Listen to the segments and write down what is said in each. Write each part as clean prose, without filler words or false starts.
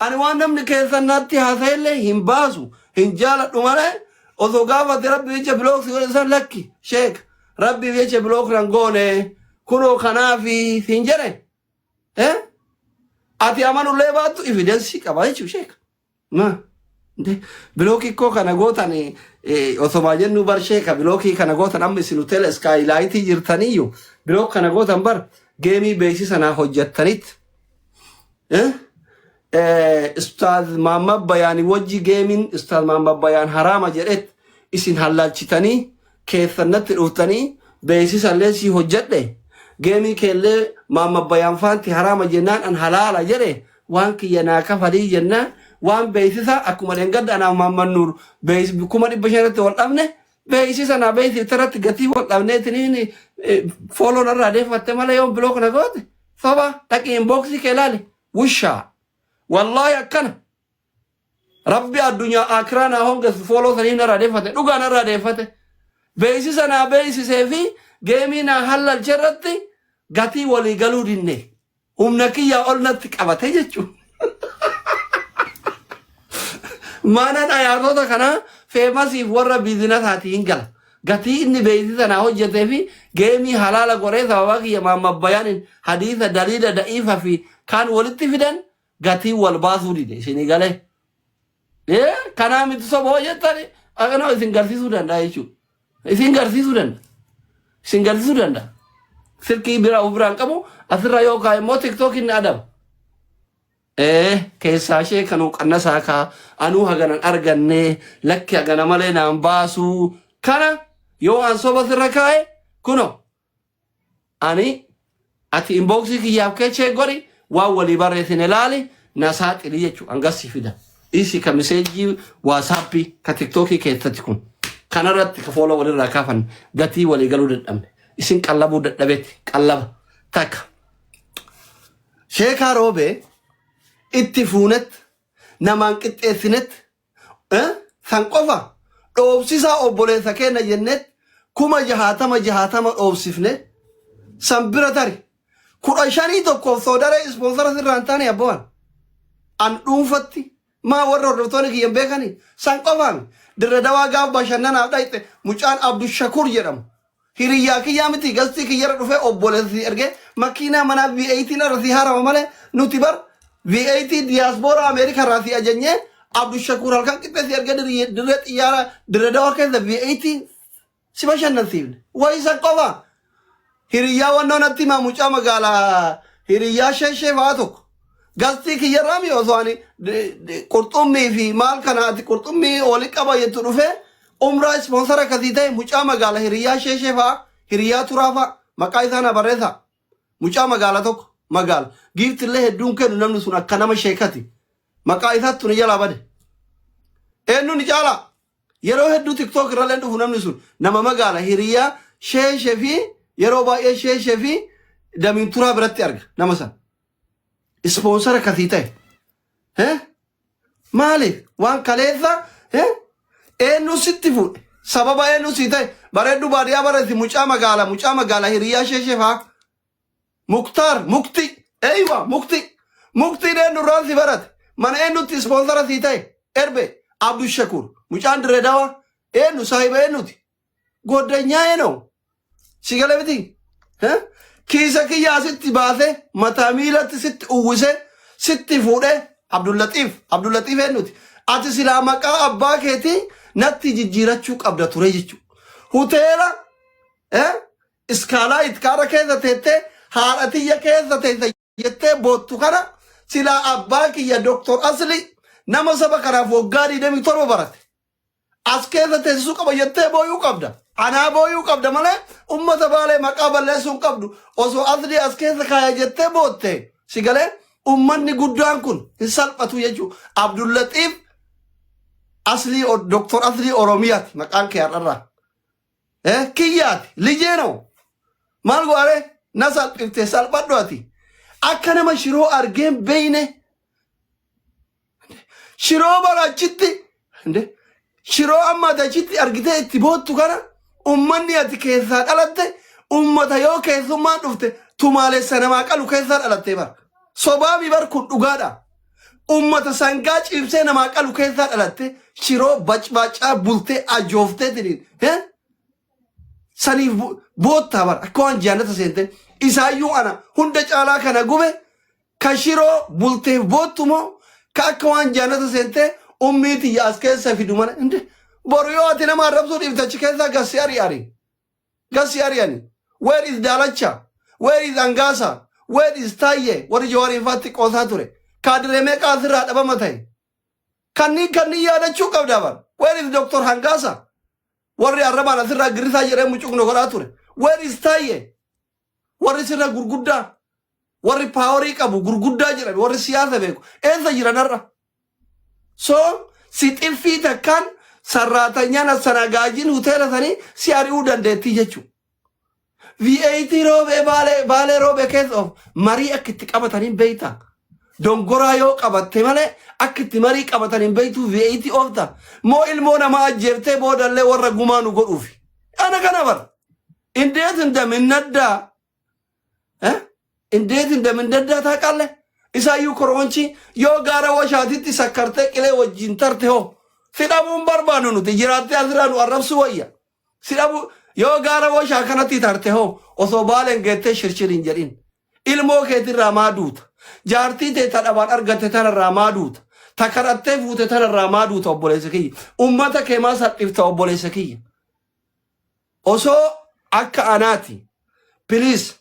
Ani waan namni keessan natti haasa'ellee hin baasu hin jaaladhu malee osoo gaafate rabbi jecha block si godhe san lakki sheek rabbi jecha block nan goone kunoo kanaafi siin jedhe eh ati amanullee baattu evidence qaba jechuun sheek. Ma nde bilookii koo kana gootan osomaa jennu bar sheeka bilookii kana gootan amma isin hoteela iskaayilaayitii jirtaniyyuu bilook kana gootan bar geemii beeksisa naa hojjettanitti. Eh? Ustaaz Mahammad Bayaan wajji geemiin Ustaaz Mahammad Bayaan haraama jedhet isin hallalchitanii keessan natti dhuftanii beeksisallee sii hojjedhe geemii keellee Mahammad Bayaan faanti haraama jennaan an halaala jedhe waan kiyya naa kafalii jennaan waan beeksisa akkuma dheengadda anaaf Mahammad Nuur 500,000 irratti wal dhabne beeksisa naa beeksifte irratti gatii wal dhabneetiniin fooloo narraa deeffatte malee yoon block na goote soba dhaqii inboxii kee ilaali wushaa wallaahi akkana rabbi addunyaa akiraa naa hongessu fooloo sanii narraa deeffate dhugaa narraa deeffate beeksisa naa beeksisee fi geemii naa hallalche irratti gatii walii galuu dinne humna kiyyaa ol natti qabate jechuudha. Maanan ayaatota kanaa feemasiif warra biizinasaati hin gala. Gatii inni beeksisa naa hojjetee fi geemii halaala godhee sababa kiyya Mahammad Bayaaniin hadiisa daliila da'iifa fi kaan walitti fidan gatii wal baasuu dide isinii galee. Ee kanaa miti soba hoo jettani akkanaa isin garsiisuu danda'a jechuudha. Isin garsiisuu danda'a. Isin garsiisuu danda'a. Silkii bira of biraan qabu asirra yoo kaa'e immoo tiktookiin ni adaba. Ee keessaa ishee kanuu qannasaa kaa anuu haganan arganne lakki hagana malee naan baasuu kana yoo an soba sirra kaa'e kuno Ani ati inboxii kiyyaaf kee check godhi waan walii barreessine laali na saaxili jechuudha hangas si fida. Isi ka miseejjii waasaappii ka tiktookii keessatti kun kanarratti ka fooloo walirraa kaafan gatii walii galuu dadhabne isin qallabuu dadhabeeti qallaba takka. Sheekaa roobee itti fuunet namaan qixxeessinet San qofa dhoobsisaa obboleessa keenna jenneet 60,000 60,000 dhoobsifne san bira tari 15 tokkoof soodaree ispoonsara sirraa hin taane abbawaan an dhuunfatti maa warra hordoftoonni kiyya hin beekanii san qofaami dirre dawaa gaaf bashannanaaf dhayxe mucaan Abdushakur jedhamu Hiriyyaa kiyyaa miti gastii kiyyarra dhufee obboleessa si ergee makiinaa manaa V8 irra si haarama malee nuti bar V8 diyaaspoora Ameerikaa irraa si ajajnee Abdushakuur halkan qixxee si ergee dirree xiyyaara dirree dawaa keessa V8 si bashannansiifne. Wayi san qofa hiriyyaa wannoo natti himaa mucaa magaalaa hiriyyaa sheeshee fa'aa tokko. Gastii kiyyarraa mi osoo ani qurxummii fi maal kana ati qurxummii wali qaba jettu dhufee Umraa ispoonsara akkasii ta'e mucaa magaala hiriyyaa sheeshee fa'a hiriyyaa turaa fa'a maqaa isaa na barreessaa. Mucaa magaala tokko magaala giiftillee hedduun kennu namni sun akka nama sheekati. Maqaa isaattu ni jalaa bade. Eenyu ni caalaa? Yeroo hedduu tiktook irrallee dhufu namni sun nama magaala hiriyyaa sheeshee fi yeroo baay'ee sheeshee fi damiin turaa biratti arga nama san. Ispoonsara akkasii ta'e. Eh? Maaliif? Waan kaleessa eh? Eenyu sitti fuudhe? Sababa eenyu sii ta'e? Bareedduu baadiyyaa bareessi mucaa magaala mucaa magaala hiriyyaa sheeshee fa'aa. Muktaar mukti eeywa mukti muktiin eenyu irraan si barate? Mana eenyutti ispoonsara sii ta'e? Erbe Abdushakuur mucaan dirree dawaa eenyu saahiba eenyuti? Goddanyaa eenyu? Si gala miti? Eh? Kiisa kiyyaa sitti baasee mataa miilatti sitti uwwisee sitti fuudhee Abdullatiif Abdullatiif eenyuti? Ati silaa maqaa abbaa keetii natti jijjiirachuu qabda ture jechuudha. Hoteela eh? iskaalaa itkaara keessa teettee haadha tiyya keessa teessa jettee boottu kana silaa abbaa kiyya Dr. Asli nama saba kanaaf waggaa 27 barate. As keessa teessisuu qaba jettee booyuu qabda. Anaa booyuu qabda malee ummata baalee maqaa balleessuu hin qabdu. Osoo aslii as keessa kaaya jettee bootte si galee ummanni guddaan kun hin salphatu jechuudha. Abdullaxiif aslii Dr. Aslii Oromiyaati maqaan kee har'arraa. Eh, kiyyaati lijee noo maal go'aree na salphifte salphadhu ati akka nama shiroo argeen beeyne Shiroo bara achitti inde shiroo amma ati achitti argitee itti boottu kana ummanni ati keessaa dhalatte ummata yoo keessummaan dhufte tumaalessa namaa qalu keessaa dhalattee bara. Sobaami bar kun dhugaadha. Ummata sangaa ciibsee namaa qalu keessaa dhalatte shiroo bacbaacaa bultee ajooftee tiniin eh? Saniif boottaa bara akka waan jaannata seente. Isaayyuu ana hunda caalaa kana gube ka shiroo bulteef boottu moo ka akka waan jaannata seente ummii tiyya as keessa fidu mana inde boru yoo ati nama arrabsuu dhiifte achi keessaa gassi ari ari gassi ari'ani. Where is Daalacha? Where is Angaasa? Where is Taayye? Warri Jawaariin faatti qoosaa ture. Kaadiree meeqa asirraa dhabama ta'e? Kanniin kanniin yaadachuu qabda bar. Where is Dr. Hangaasa? Warri arrabaan asirraa girrisaa jedhee mucuqno godhaa ture. Where is Taayye? Warri sirra gurguddaa, warri power qabu gurguddaa jedhame, warri siyaasa beeku eessa jiran har'a? So si xiffii takkaan sarraatanyaan assanagaajin hoteela sanii si ari'uu dandeettii jechuudha. V8 roobee baalee baalee roobee keessa of marii akka itti qabataniin beekta. Dongoraa yoo qabatte malee akka itti marii qabataniin beektu V8 oofta. Moo ilmoo namaa ajjeeftee boodallee warra gumaa nu godhuufi. Ana kana bara. እንዴት እንደምነዳ እ? እንዴት እንደምነዳ ታውቃለህ? Isaayyuu koroonchi yoo gaara washaatitti sakkartee qilee wajjin tarte hoo si dhabuun barbaannu nuti jiraattee asirraa nu arrabsuu wayya. Si dhabu yoo gaara washaa kanatti tarte hoo osoo baaleen geettee shirshiriin jedhin. Ilmoo keetirraa maa duuta? Jaartii tee ta dhabaan argatte tanarraa maa duuta? Ta kadhattee fuute tanarraa maa duuta, obboleessa kiyya? Ummata kee maa salphifta, obboleessa kiyya? Osoo akka anaati, please,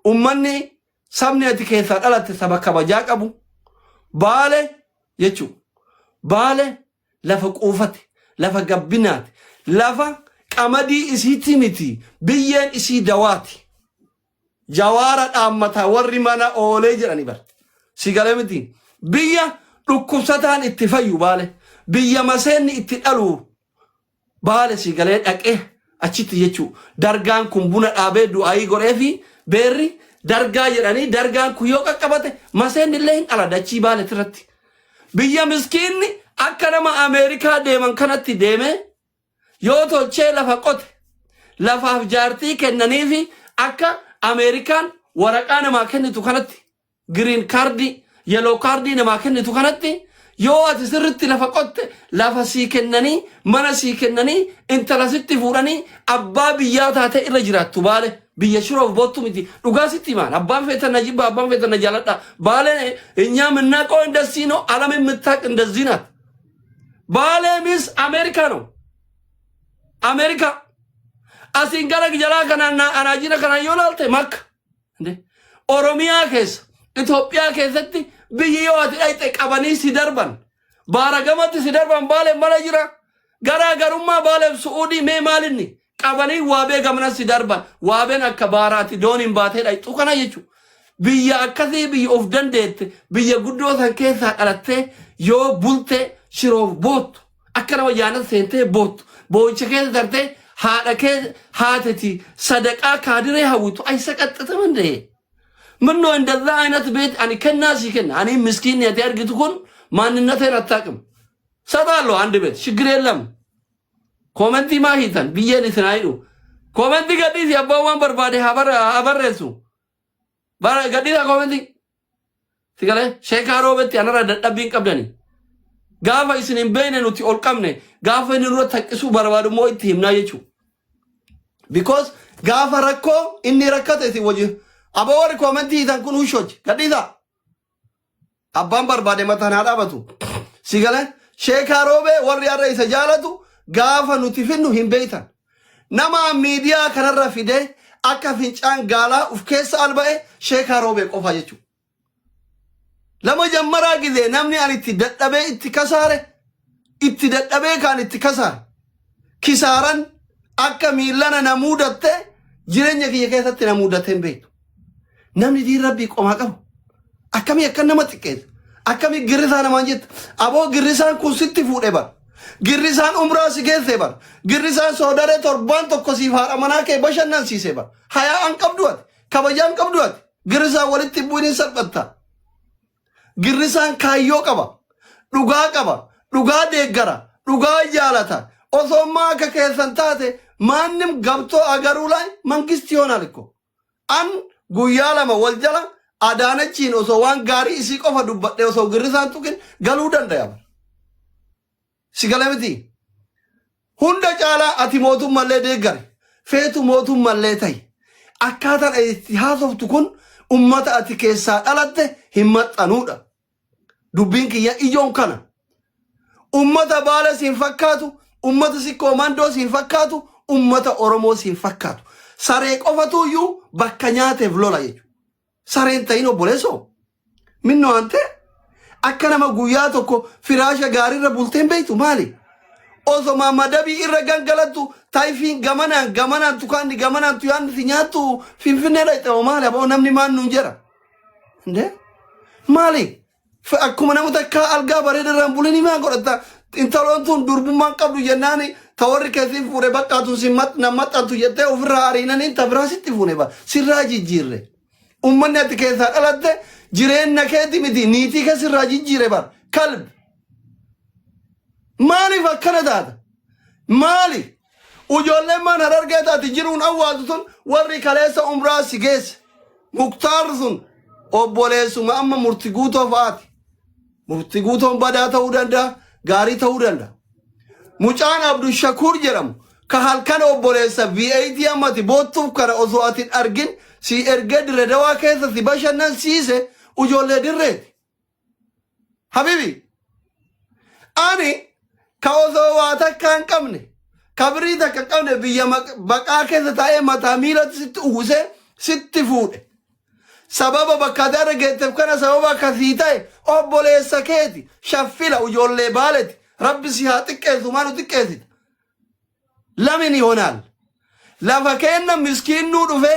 ummanni sabni ati keessaa dhalatte saba kabajaa qabu. Baale jechuun baale lafa quufate, lafa gabbinaati, lafa qamadii isiitti miti, biyyeen isii dawaati. Jawaara dhaammataa warri mana oolee jedhani bar. Si galee miti? Biyya dhukkubsataan itti fayyu baale, biyya maseenni itti dhalu baale. Si galee? Dhaqee achitti jechuu dargaan kun buna dhaabee du'aayii godhee fi beerri dargaa jedhanii dargaan kun yoo qaqqabate maseenni illee hin dhala dachii baaletti irratti. Biyya miskiinni akka nama Ameerikaa deeman kanatti deemee yoo tolchee lafa qote lafaaf jaartii kennaniifi akka Ameerikaan waraqaa namaa kennitu kanatti, green card, yellow card namaa kennitu kanatti, yoo ati sirritti lafa qotte lafa sii kennanii, mana sii kennanii, intala sitti fuudhanii abbaa biyyaa taatee irra jiraattu. Baale biyya shiroof boottu miti. Dhugaa sitti himaan, abbaan feetan na jibba, abbaan feetan na jaaladha, ባሌ እኛ የምናውቀው እንደዚህ ነው። ዓለም የምታውቅ እንደዚህ ናት። ባሌ means አሜሪካ ነው። አሜሪካ asiin gara jalaa kanaan anaajina kanaan yoo laalte Makka እንዴ Oromiyaa keessa, Itoophiyaa keessatti biyyi yoo ati dhayxe qabanii si darban, baaragamatti si darban, Baaleen mala jira. Garaa garummaa Baaleef Su'uudii mee maalinni? Qabanii waabee gamana si darban. Waabeen akka baaraati dooniin baatee dhayxu kana jechuudha. Biyya akkasii, biyya of dandeette, biyya guddoo san keessaa dhalattee yoo bulte shiroof boottu, akka nama jaanata seentee boottu, boo'icha keessa tartee haadha kee haateti sadaqaa kaadiree hawwitu አይሰቀጥጥም እንዴ? ምነው እንደዛ አይነት ቤት ani kennaa sii kenna. Ani miskiin ati argitu kun ማንነቴን አታውቅም። ሰጣለሁ አንድ ቤት፣ ችግር የለም። Comment maa hiitan biyyeen isin haa comment gadhiisi. Abbaan waan barbaade haa barreessu. Gadhiisa comment. Si galee? Sheekaa roobetti anarra dadhabbii hin qabdani. Gaafa isin hin beekne nuti ol qabne, gaafa inni nurra taqqisuu barbaadu immoo itti himnaa jechuudha. Because gaafa rakkoo inni rakkate isin wajjin. Aboo, warri comment hiitan kun hushoji gadhiisa. Abbaan barbaade mataan haa dhaabatu. Si galee? Sheekaa roobee warri har'a isa jaalatu gaafa nuti finnu hin beeytan. Nama miidiyaa kanarra fidee akka fincaan gaalaa uf keessa alba'e sheekaa roobee qofa jechuudha. ለመጀመሪያ ጊዜ namni ani itti dadhabee itti kasaare, itti dadhabee kaan itti kasaare, kisaaran akka miillana na muudatte jireenya kiyya keessatti na muudatte hin beektu. Namni diin rabbii qomaa qabu akkamii akka nama xiqqeessa? Akkamii girrisaa namaan jetta? Aboo, girrisaan kun sitti fuudhe bar. Girrisaan umraa si geesse bar. Girrisaan soodaree torbaan tokko siif haadha manaa kee bashannansiise bar. Hayaa an qabdu ati, kabajaan qabdu ati. Girrisaan walitti bu'uun hin salphatta. Girrisaan kaayyoo qaba. Dhugaa qaba. Dhugaa deeggara. Dhugaa jaalata. Osoo ammaa akka keessan taate ማንም ገብቶ አገሩ ላይ መንግስት ይሆናል እኮ። An guyyaa 2 wal jala Adaanachiin osoo waan gaarii isii qofa dubbadhe osoo girrisaan tuqin galuu dandaya. Si gala miti. Hunda caalaa ati mootummallee deeggari. Feetu mootummallee ta'i. Akkaataan ati itti haasoftu kun ummata ati keessaa dhalatte hin maxxanuudha. Dubbiin kiyya ijoon kana. Ummata Baale siin fakkaatu, ummata Sikkoo Mandoo siin fakkaatu, ummata Oromoo siin fakkaatu. Saree qofatu iyyuu bakka nyaateef lola jechuudha. Sareen ta'in obboleessoo. Minnoo ante akka nama guyyaa tokko firaasha gaariirra bulteen beektu maali? Osoma madabii irra gangalattu tayfiin gamanaan gamanaan tukaanni gamanaan tuyaanni si nyaattu Finfinnee dhaqxe hoo maali aboo namni maan nuun jedha? Indee maali? Akkuma nama takkaa algaa bareeda irraan bulini maa godhatta? Intaloon tun durbummaan qabdu jennaani ta warri keessi fuudhe baqqaatu si na maxxantu jettee ofirraa ariinanii ta biraa sitti fuune ba sirraa jijjiirre. Ummanni ati keessaa dhalatte jireenya keeti miti niitii kee sirraa jijjiire bar kalb. Maaliif akkana taata? Maali? Ijoolleen maan Harargee taate jiruun awwaaltu tun warri kaleessa umraa si geesse. Muktaar sun obboleessuma amma murti guutoo fa'aati. Murti guutoon badaa ta'uu danda'a, gaarii ta'uu danda'a. Mucaan Abdushakuur jedhamu ka halkan obboleessa V8 ammati boottuuf kana osoo ati hin argin si ergee dirre dawaa keessa si bashannansiise ijoollee dirreeti. Habibi, ani ka osoo waa takka hin qabne, ka birii takka hin qabne biyya baqaa keessa taa'ee mataa miilatti sitti uwwisee sitti fuudhe. Sababa bakka ati har'a geetteef kana sababa akkasii ta'e obboleessa keeti shaffila ijoollee baaleti rabbi si haa xiqqeessu maa nu xiqqeessita. Lamin ይሆናል lafa keenna miskiin nuu dhufe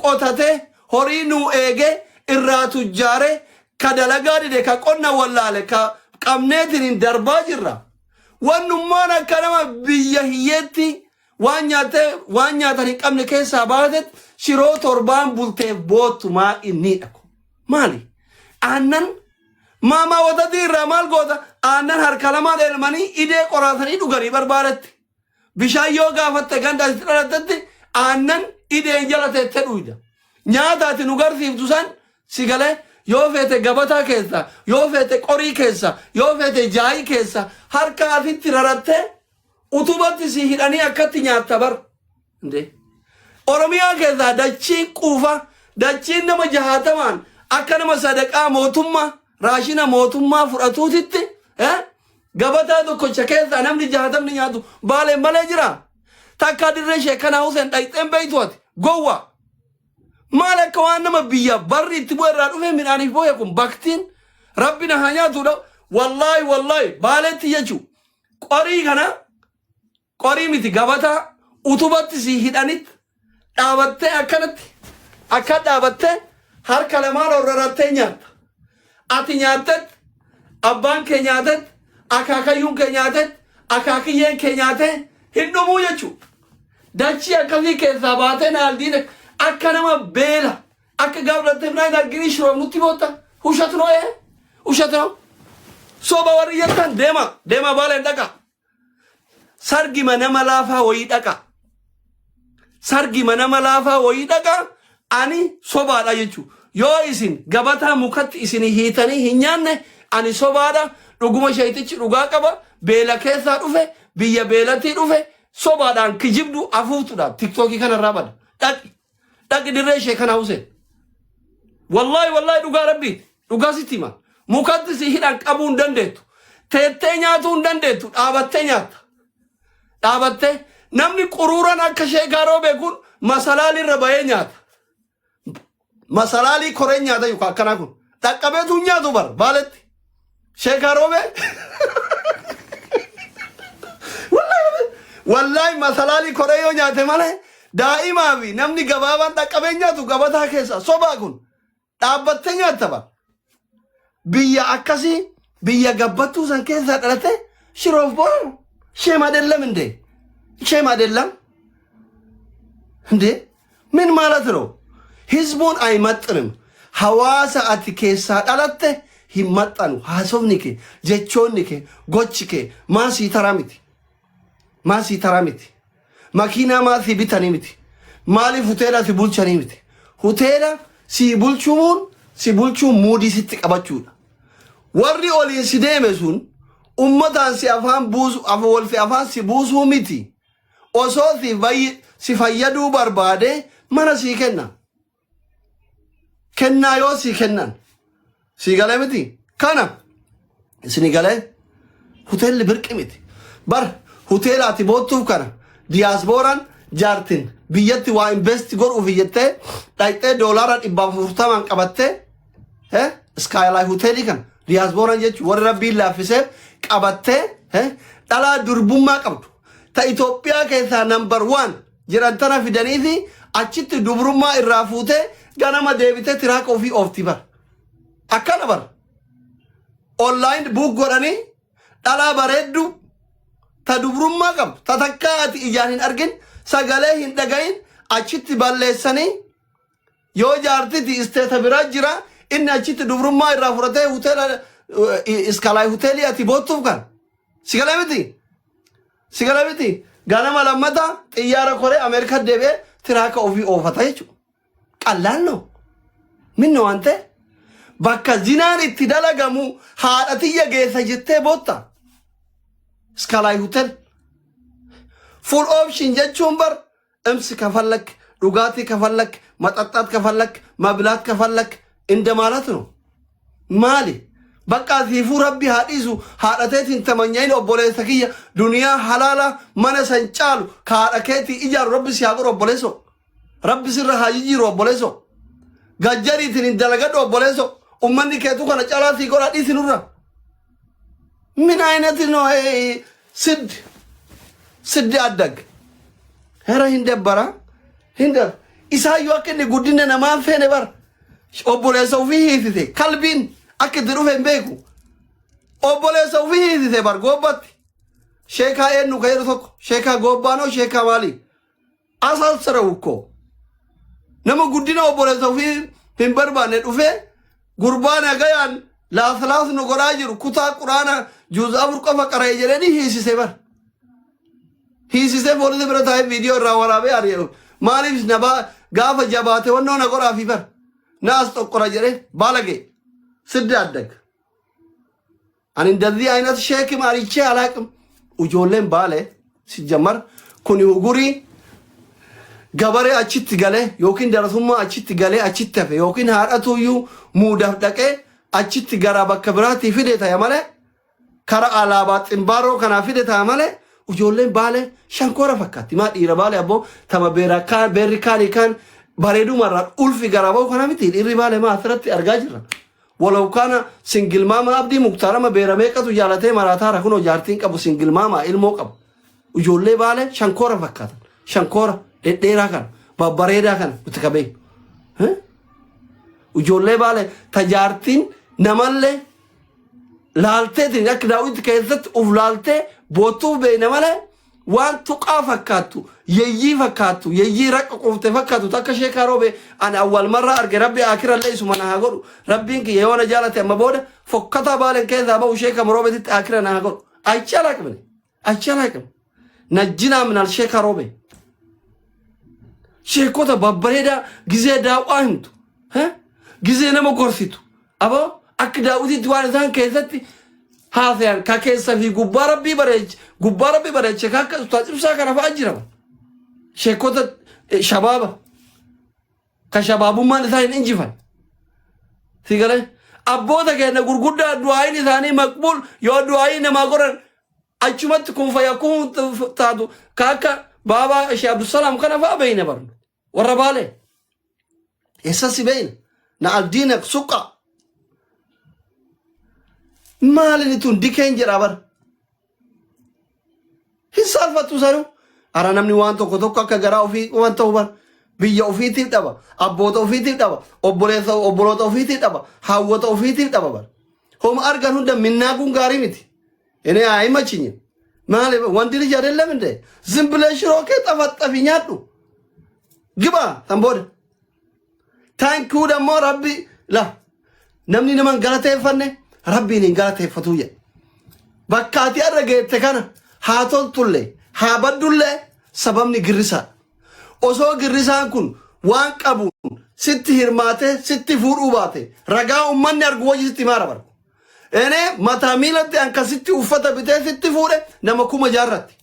qotate horii nuu eege irraa tujjaare ka dalagaa dide ka qonna wallaale ka qabneetiin darbaa jirra. Wannummaan akka nama biyya hiyyeetti waan nyaattee waan nyaatan hin qabne keessaa baatet shiroo torbaan bulteef boottu maa inni dha. Maali? Aannan maamaa watatii irraa maal goota? Aannan harka lamaan elmanii idee qoraasanii dhuganii barbaadetti. Bishaan yoo gaafatte ganda asitti dhalattetti aannan ideen jala teettee dhuyda. Nyaata ati nu garsiiftu san si galee yoo feete gabataa keessa, yoo feete qorii keessa, yoo feete jaayii keessa harka asitti rarattee utubatti si hidhanii akkatti nyaatta bar. Indee. Oromiyaa keessaa dachiin quufa, dachiin nama jahaatamaan akka nama sadaqaa mootummaa, raashina mootummaa fudhatuutitti gabataa tokkocha keessaa namni jahaatamni nyaatu Baaleen malee jira. Takkaa dirree Sheekanaa Huseen dhayxeen beeytu ati gowwa. Maal akka waan nama biyya barri itti bu'e irraa dhufee midhaaniif booya kun baktiin rabbi na haa nyaatudha. Wallaahi wallaahi Baaleetti jechuu qorii kana qorii miti gabataa utubatti si hidhanit dhaabattee akkanatti akka dhaabattee harka lamaan ol rarattee nyaatta. Ati nyaattet, abbaan kee nyaatet, akaakayyuun kee nyaatet, akaakiyyeen kee nyaatee hin dhumuu jechuudha. Dachii akkasii keessaa baatee naaldiin akka nama beela akka gaafdattee biraan hin argini shiroof nutti bootta. Ushat noo ee? Ushat noo? Soba warri jettan deema deema Baaleen dhaqa. Sargima nama laafaa wayii dhaqa. Sargima nama laafaa wayii dhaqa. Ani sobaadha jechuudha. Yoo isin gabataa mukatti isin hiitanii hin nyaanne ani sobaadha. Dhuguma sheeytichi dhugaa qaba. Beela keessaa dhufe biyya beelatii dhufe sobaadhaan kijibdu afuuftuudhaan tiktookii kanarraa bada. Dhaqi dhaqi dirree ishee kanaa Huseen. Wallaahi wallaahi dhugaa rabbiiti. Dhugaa sitti hima. Mukatti si hidhan qabuu hin dandeettu. Teettee nyaatuu hin dandeettu. Dhaabattee nyaatta. Dhaabattee namni quruuran akka ishee gaaroo beekuun masalaalii irra bahee nyaata. Masalaalii koreen nyaata yookaan akkanaa kun. Dhaqqabeetu hin nyaatu bar Baaletti. Sheekaa Roobee. Wallaahi wallaahi masalaalii koree yoo nyaate malee daa'imaa fi namni gabaabaan dhaqqabee nyaatu gabataa keessa sobaa kun dhaabbattee nyaatta bar. Biyya akkasii biyya gabbattuu san keessaa dhalate shiroof boonu ሼም አይደለም እንዴ? ሼም አይደለም እንዴ? ምን ማለት ነው? ህዝቡን አይመጥንም። Hawaasa ati keessaa dhalatte hin maxxanu. Haasofni kee, jechoonni kee, gochi kee maasii taraa miti. Maasii taraa miti. Makiinaa maasii bitanii miti. Maaliif hoteela si bulchanii miti. Hoteela si bulchuun Si bulchuun muudii sitti qabachuudha. Warri oliin si deeme sun ummataan si afaan buusu, wal si afaan si buusuu miti. Osoo si, si fayyaduu barbaade mana sii kenna. Kennaa yoo sii kennan. Sii galee miti? Kana isinii galee hoteelli birqi miti. Bar hoteela ati boottuuf kana diyaaspooraan jaartin biyyatti waa invest godhuuf jettee dhayxee doolaara 140n qabattee Skyline hoteelii kana diyaaspooraan jechuun warri rabbiin laaffisee qabattee dhalaa durbummaa qabdu ta Itoophiyaa keessaa number one jedhan tana fidanii fi achitti dubrummaa irraa fuutee ganama deebitee tiraaka ofii oofti bar. Akkana bar. Online book godhanii dhalaa bareeddu ta dubrummaa qabdu ta takkaa ati ijaan hin argin, sagalee hin dhagayin achitti balleessanii, yoo jaartiti isteeta biraa jira, inni achitti dubrummaa irraa fudhatee hoteela Skyline hoteelii ati boottuuf kan si galee miti, si galee miti, ganama lammata xiyyaara koree Ameerikaa deebi'ee tiraaka ofii oofata jechuudha. Qallaan no minno waan ta'e bakka zinaan itti dalagamu haadha tiyya geessa jettee bootta. Skyline hotel full option jechuun bar እምስ ከፈለክ፣ dhugaatii ከፈለክ፣ መጠጣት ከፈለክ፣ መብላት ከፈለክ እንደማለት ነው። Maali bakka siifuu rabbi haa dhiisu, haadha teetiin tamanyayin. Obboleessa kiyya, duniyaa halaala mana san caalu ka haadha keetii ijaaru rabbi si haa godhu. Obboleesso, rabbi sirra haa jijjiiru. Obboleesso, gajjariitiin hin dalagadhu. Obboleesso, ummanni keetu kana caalaa sii godha, dhiisi nurra. ምን አይነት ነው ይሄ? ስድ ስድ አደግ ኧረ hin dabbara hin dab isaayyuu akka inni guddina namaan feene bar. Obboleessa ofii hiisise, kalbiin akka itti dhufe hin beeku. Obboleessa ofii hiisise bar goobbatti. Sheekaa eenyu ka jedhu tokko, sheekaa goobbaanoo, sheekaa maali asansarawu ko nama guddina obboleessa ofii hin barbaanne dhufee gurbaa nagayaan laaslaas nu godhaa jiru kutaa quraana juuza 4 qofa qara'e jedhanii hiisise bar. Hiisisee poolisii bira taa'ee viidiyoo irraa waraabee ari'e. Maaliif na gaafa jabaate wannoo na godhaafi bar na as xoqqora jedhee ባለጌ ስድ አደግ። ani እንደዚህ አይነት ሼክም አይቼ አላቅም። Ijoolleen baale ሲጀመር kuni hugurii gabaree achitti galee yookiin darasummaa achitti galee achitti hafe yookiin haadhatuyyuu muudaaf dhaqee achitti gara bakka biraatii fide ta'e malee, kara alaabaa ximbaaroo kanaa fide ta'e malee, ijoolleen baale shankoora fakkaatti. Maa dhiira baale abboo tama beera kaan beerri kaanii kaan bareedumarraa ulfi garaa ba'u kana miti. Dhiirri baale maa asirratti argaa jirra. Walau kana single mama Abdii Muktaarama beera meeqatu jaalatee maraataara kunoo jaartiin qabu, single mama ilmoo qabu. Ijoollee baale shankoora fakkaatan, shankoora dhedheeraa kana babbareedaa kana nuti qabeen. Ijoollee baale tajaartiin namallee laalteetiin akka daawwitti keessatti uf laaltee boottuuf beeyna malee, waan tuqaa fakkaattu, yeyyii fakkaattu, yeyyii raqa quufte fakkaattu takka sheekaa roobe ani awwal marra arge. Rabbi akirallee isuma na haa godhu. Rabbiin kiyya yoo na jaalate amma booda fokkataa baalen keessaa bahu sheeka roobetitti akira na haa godhu. አይቼ አላቅም፣ እኔ አይቼ አላቅም። ነጅና ምናል sheekaa roobe sheekota babbareedaa gizee daawwaa himtu, gizee nama gorsitu aboo akka daawwititti waan isaan keessatti haasayan ka keessa fi gubbaa rabbii bareeche, gubbaa rabbii bareeche, ka akka ustaaz ibsaa kana fa'a jira. Sheekota shabaaba ka shabaabummaan isaa hin injifan si galee abboota keenya gurguddaa du'aayin isaanii maqbuul yoo du'aayii namaa godhan achumatti kun fayyakuun taatu ka akka baabaa Shee Abdusalaam kana fa'a beeyna barnu. Warra baalee eessa si beeyna na aldiina suqa maalini tun dikeen jedha bara hin saalfattu sanuu. Ara namni waan tokko tokko akka garaa ofii waan ta'u bara biyya ofiitiif dhaba, abboota ofiitiif dhaba, obboleessa obboloota ofiitiif dhaba, haawwota ofiitiif dhaba bara. Homa argan hunda minnaaguun gaarii miti. እኔ አይመችኝም። ማለ ወንድ ልጅ አይደለም እንዴ? ዝም ብለህ ሽሮ ከጠፈጠፊ nyaadhu ግባ san booda thank you ደግሞ rabbi la namni nama hin galateeffanne rabbiin hin galateeffatu jedhe. Bakka ati irra geette kana haa toltullee haa baddullee sababni girrisaa. Osoo girrisaan kun waan qabuun Sitti hirmaatee sitti fuudhuu baate ragaa ummanni argu wayyi sitti himaara bara. Enee mataa miilatti an kan sitti uffata bitee sitti fuudhe nama 6000rratti.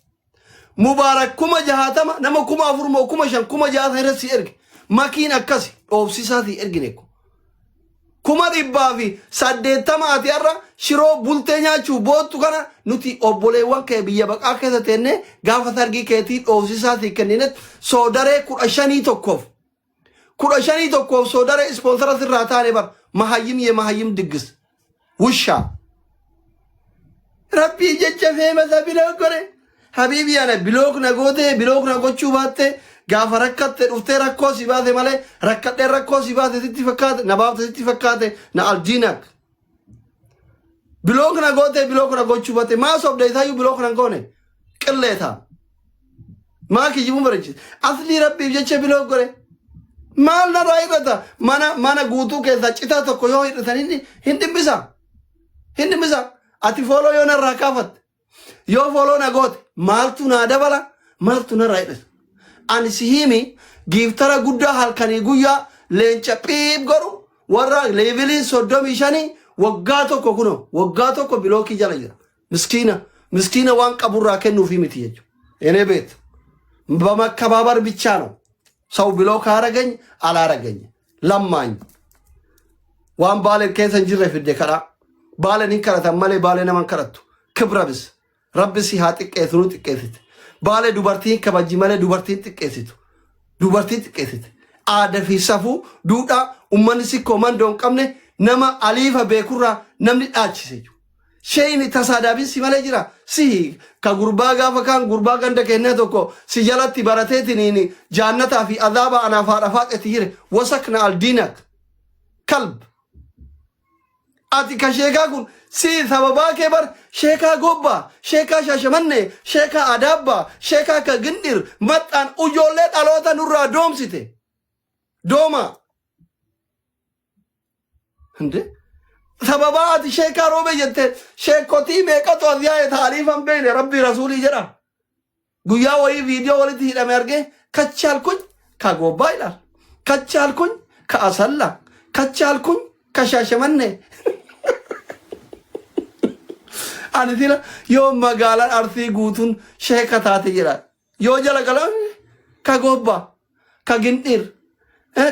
Mubaarak 60,000 nama 4000 moo 5000 6000 irra si erge. Makiin akkasi dhoofsisaa si ergine ko. 180,000 ati har'a shiroo bultee nyaachuu boottu kana nuti obboleewwan kee biyya baqaa keessa teennee gaafa sargii keetii dhoofsisaa si kenninetti soodaree 15 tokkoof 15 tokkoof soodaree ispoonsara sirraa taane bar mahayyim ye mahayyim diggis wushaa rabbii jecha feemasa block godhe habiibii ana block na gootee block na gochuu baatte gaafa rakkatte dhuftee rakkoo si baase malee rakkadhee rakkoo si baase sitti fakkaate na baafte sitti fakkaate na aldiinak block na gootee block na gochuu baatte maa sobde isaayyuu block na goone qilleetaa maa kijibuun bareechise aslii rabbiif jecha block godhe maal narraa hir'ata mana mana guutuu keessaa citaa tokko yoo hir'atan hin dhibbisa hin dhibbisa ati follow yoo narraa kaafatte yoo follow na goote maaltu naa dabala maaltu narraa hir'isa ani si himi giiftara guddaa halkanii guyyaa leenca phiip godhu warra leveliin 35 waggaa tokko kuno waggaa tokko blockii jala jira. Miskiina miskiina waan qaburraa kennuufii miti jechuudha. እኔ ቤት በመከባበር ብቻ ነው ሰው block ካረገኝ አላረገኝ ለማኝ waan baaleen keessa hin jirre fidde kadhaa baaleen hin kadhatan malee baalee nama hin kadhattu kibra bis rabbi si haa xiqqeessu nu xiqqeessite baalee dubartii hin kabajji malee dubartii hin xiqqeessitu dubartii xiqqeessite aadaa fi safuu duudhaa ummanni sikkoo mandoo hin qabne nama aliifa beekurraa namni dhaalchise jechuudha. Sheeyni tasaadaabin si malee jira. Si ka gurbaa gaafa kaan gurbaa ganda kennee tokko si jalatti barateetiniin jaannataa fi azaaba anaaf haadha faaxetti jire wasakna aldiinak kalb. Ati ka sheekaa kun si sababaa kee bar sheekaa gobbaa sheekaa shaashamannee sheekaa adaabbaa sheekaa ka gindir maxxaan ijoollee dhaloota nurraa doomsite dooma. እንዴ sababaa ati sheekaa roobe jette sheekotii meeqatu as yaa'e taaliifan beene rabbi rasuulii jedha guyyaa wayii viidiyoo walitti hidhame argee ከቻልኩኝ ከጎባ ይላል ከቻልኩኝ ከአሰላ ከቻልኩኝ ከሻሸመኔ ani sila yoo magaalaan arsii guutuun sheeka taate jedha yoo jala galan ka gobba ka gindhir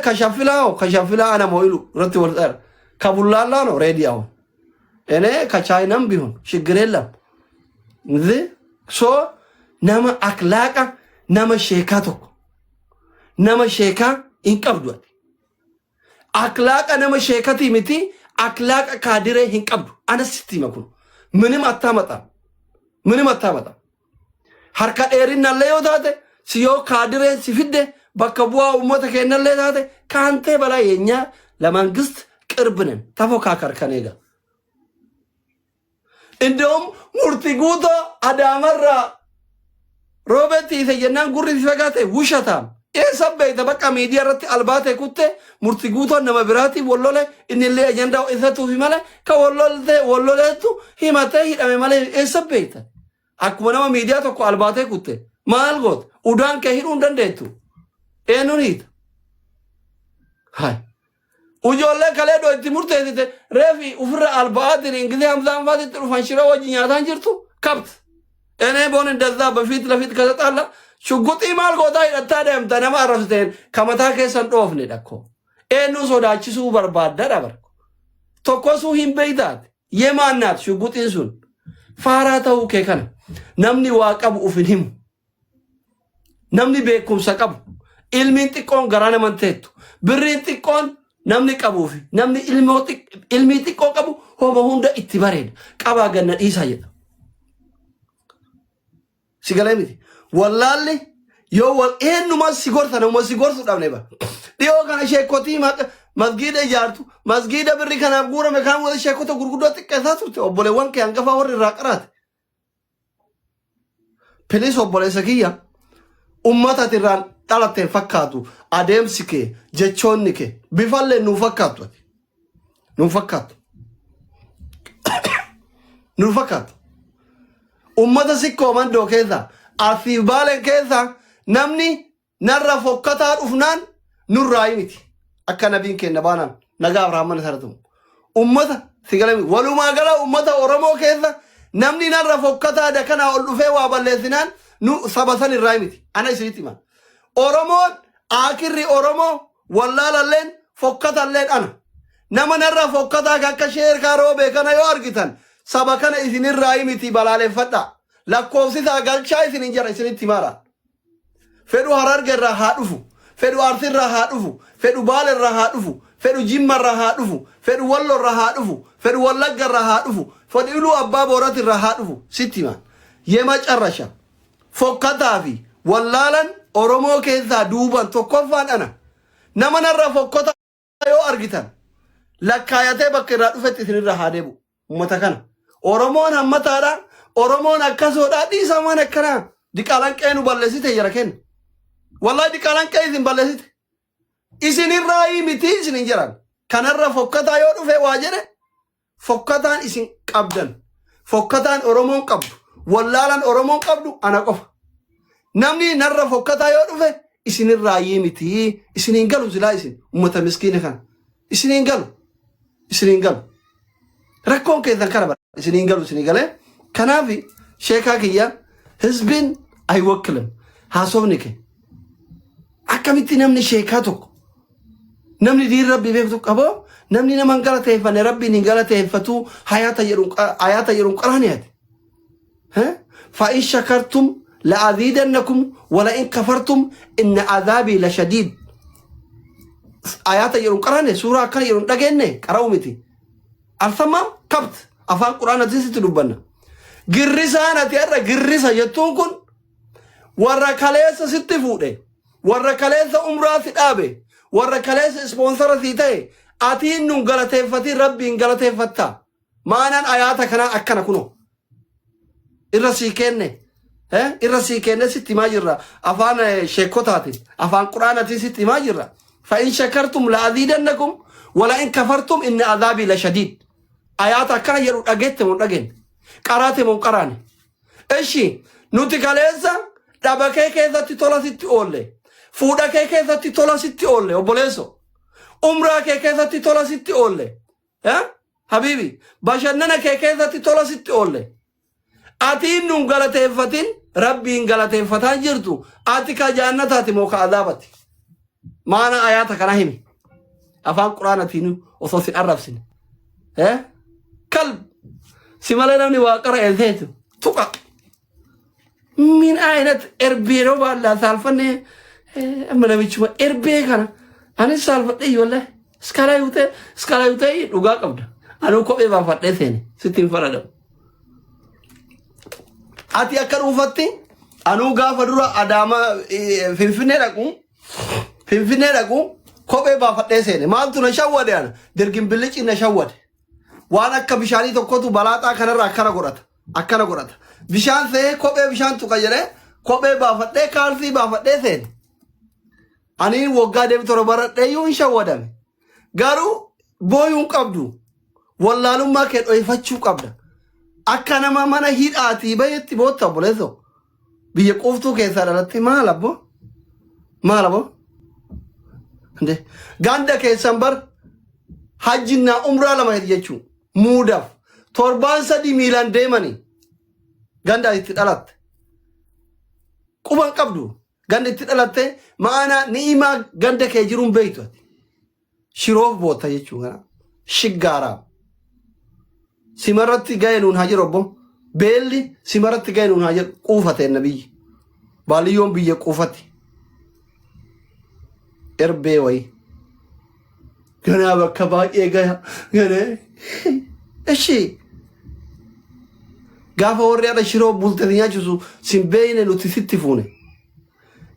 ka shafilaa ka shafilaa ana moo ilu irratti wal xeera ka bullaallaa ነው ready አሁን እኔ ከቻይናም ቢሆን ችግር የለም እዚህ so nama aklaaqa nama sheekaa tokko nama sheekaa hin qabdu ati. Aklaaqa nama sheekatii miti aklaaqa kaadiree hin qabdu anas sitti hima kun ምንም አታመጣም ምንም አታመጣም harka dheerinnallee yoo taate si yoo kaadireen si fidde bakka bu'aa uummata keenyallee taate ከአንተ በላይ የኛ ለመንግስት ቅርብ ነን። ተፎካከር ከኔ ጋር። እንደውም ሙርቲ ጉቶ አዳመራ roobetti ise jennaan gurri si fagaate wushataam eessa beeyta bakka miidiyaa irratti albaate kutte murti guutoon nama biraatiif wollole innillee ajandaa isatuufi malee ka wollolte wolloleettu himatee hidhame malee eessa beeyta akkuma nama miidiyaa tokko albaatee kutte maal goota udaan kee hidhuu hin dandeettu eenyuun hiita hay Ijoollee kalee doo itti murteessite reefi ofirra alba'aatiin ingilizii hamzaan faatitti dhufan shiroo wajji nyaataan jirtu kabt. እኔ ቦን እንደዛ በፊት ለፊት ከተጣላ ሽጉጢ maal gootaa hidhattaa deemta nama arrabsiteen kamataa keessan dhoofne dhakko eenyu sodaachisuu barbaadda dhabar tokkosuu hin beeytaate የማናት ሽጉጢን sun faaraa ta'uu kee kana namni waa qabu uf hin himu namni beekumsa qabu ilmiin xiqqoon garaa naman teettu birriin xiqqoon namni qabuufi namni ilmii xiqqoo qabu homa hunda itti bareeda qabaa ganna dhiisaa jedha. Si galee miti. Wallaalli yoo wal eenyumaan si gorsa namuma si gorsu dhabne ba. Dhiyoo kana sheekotii masgiida ijaartu masgiida birri kanaaf guurame kaan wada sheekota gurguddoo xiqqeessaa turte obboleewwan kee hangafaa warri irraa qaraate. Please obboleessa kiyya ummata ati irraan dhalatteen fakkaatu adeemsi kee jechoonni kee bifallee nuu fakkaattu ati. Nuu fakkaattu. Nuu fakkaattu. Ummata sikkoo mandoo keessa Arsiif Baaleen keessa namni narra fokkataa dhufnaan nurraa miti. Akka nabiin keenya baanaan nagaa Abrahaam mana saratu. Ummata si galami walumaa gala ummata Oromoo keessa namni narra fokkataa dakanaa ol dhufee waa balleessinaan nu saba san irraa miti. Ana isinitti hima. Oromoon aakirri Oromoo wallaalalleen fokkatalleen ana. Nama narra fokkataa kan akka sheerkaa roobee kana yoo argitan saba kana isinirraa miti balaaleffadha. Lakkoofsisaa galchaa isinin jira isinitti himaadha. Fedhu Hararge irraa haa dhufu, fedhu Arsi irraa haa dhufu, fedhu Baale irraa haa dhufu, fedhu Jimma irraa haa dhufu, fedhu Wallo irraa haa dhufu, fedhu Wallagga irraa haa dhufu, fedhu Iluu Abbaa Boorat irraa haa dhufu sitti hima. Yema carrasha. Fokkataa fi wallaalan Oromoo keessaa duuban tokkoffaan ana. Nama narra fokkotaa yoo argitan lakkaayatee bakka irraa dhufetti isinirra haa deebi'u. Uummata kana. Oromoon hammataadha. Oromoon akkasoodha. Dhiisaa waan akkanaa. Diqaalaan qe'ee nu balleessite jara kenna. Wallahi diqaalaan qe'ee isin balleessite. Isinirraa miti isin hin jiran. Kanarra fokkataa yoo dhufe waa jedhe fokkataan isin qabdan. Fokkataan Oromoon qabdu. Wallaalaan Oromoon qabdu ana qofa. Namni narra fokkataa yoo dhufe isinirraa miti. Isin hin galu silaa isin uummata miskiina kana. Isin hin galu. Isin hin galu. Rakkoon keessan kana bara. Isin hin galu isin galee. Kanaaf sheekaa kiyya hizbiin aywakkilin haasofni kee. Akkamitti namni sheekaa tokko namni diin rabbii beektu qaboo namni nama hin galateeffanne rabbiin hin galateeffatu hayaata jedhuun ayaata jedhuun qaraani ati. فإن شكرتم لأزيدنكم ولئن كفرتم إن عذابي لشديد آيات jedhuun qaraane suuraa akkana jedhuun dhageenye qara'u miti. Arsammaam kabt afaan quraanatiin sitti dubbanna. Girrisaan ati har'a girrisa jettuun kun warra kaleessa sitti fuudhe, warra kaleessa umraa si dhaabe, warra kaleessa ispoonsara sii ta'e, atiin nun galateeffatiin rabbiin galateeffatta. Maanaan ayaata kanaa akkana kunoo. Irra sii kenne. Irra sii kenne sitti himaa jirra. Afaan sheekotaatiin, afaan quraanatiin sitti himaa jirra. Fa'in shakartum la aziidannakum wala in kafartum inni azaabii la shadiid. Ayaata akkana jedhu dhageette moo hin dhageenye? Qaraate moo hin qaraane? Ishi nuti kaleessa dhaba kee keessatti tola sitti oolle. Fuudha kee keessatti tola sitti oolle obboleesso. Umraa kee keessatti tola sitti oolle. Eh? Habiibi, bashannana kee keessatti tola sitti oolle. Ati nun galateeffatin rabbiin galateeffataa jirtu. Ati ka jaannataati moo ka azaabati? Maana ayaata kana himi. Afaan quraanatiin osoo sin arrabsine. Eh? Kalb. Si malee namni waa qara'e seetu. Tuqa. Min ayinat erbee yeroo baallaa saalfannee amma namichuma erbee kana anis saalfadhee ijoollee iskaalaa yuutee iskaalaa yuutee dhugaa qabda. Anuu kophee baafadhee seene sitti hin faradamu. Ati akka dhuunfatti anuu gaafa dura Adaama Finfinnee dhaqu Finfinnee dhaqu kophee baafadhee seene maaltu na shawwade ana dirgin billici na shawwade. Waan akka bishaanii tokkotu balaaxaa kanarra akkana godhata. Akkana godhata. Bishaan se'ee kophee bishaan tuqa jedhee kophee baafadhee kaalsii baafadhee seene. Ani waggaa deemi torba baradhee iyyuu hin shawwadame. Garuu booyuu hin qabdu. Wallaalummaa kee dhoyfachuu qabda. Akka nama mana hidhaatii bahetti bootta obboleessoo. Biyya quuftuu keessaa dhalatte maal abbo? Maal abbo? Inde ganda keessan bar hajjinnaa umraa lama jechuun muudaaf torbaan sadii miilaan deemanii ganda itti dhalatte. Quban qabdu ganda itti dhalatte ma'aanaa ni'imaa ganda kee jiruun beektu ati. Shiroof bootta jechuun kana. Shiggaaraa. Simarratti ga'e nuun haa jedhu obbo. Beelli simarratti ga'e nuun haa jedhu quufate na biyyi. Baaliyyoon biyya quufate. Erbee wayii. Ganaa bakka baay'ee gaya. Ganaa. Eshi. Gaafa warri har'a shiroo bulte si nyaachisu sin beeyne nuti sitti fuune.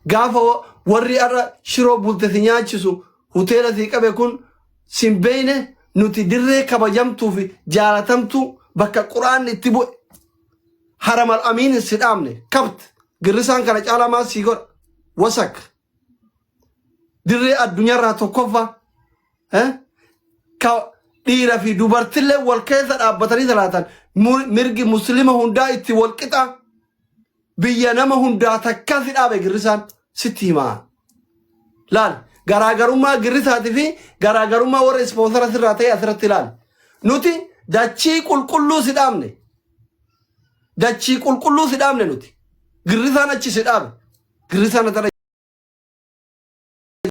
Gaafa warri har'a shiroo bulte si nyaachisu hoteela sii qabe kun sin beeyne nuti dirree kabajamtuu fi jaalatamtuu bakka quraanni itti bu'e haramal amiin si dhaamne kabt girrisaan kana caalaa maal sii godha wasak dirree addunyaarraa tokkoffaa eh? Ka dhiira fi dubartillee wal keessa dhaabbatanii salaatan mirgi muslima hundaa itti wal qixa Biyya nama hundaa takkaa si dhaabe girrisaan sitti himaa. Laal Garaagarummaa girrisaatii fi garaagarummaa warra ispoonsara sirraa ta'e asirratti ilaali. Nuti dachii qulqulluu si dhaabne. Dachii qulqulluu si dhaabne nuti. Girrisaan achi si dhaabe. Girrisaan asirra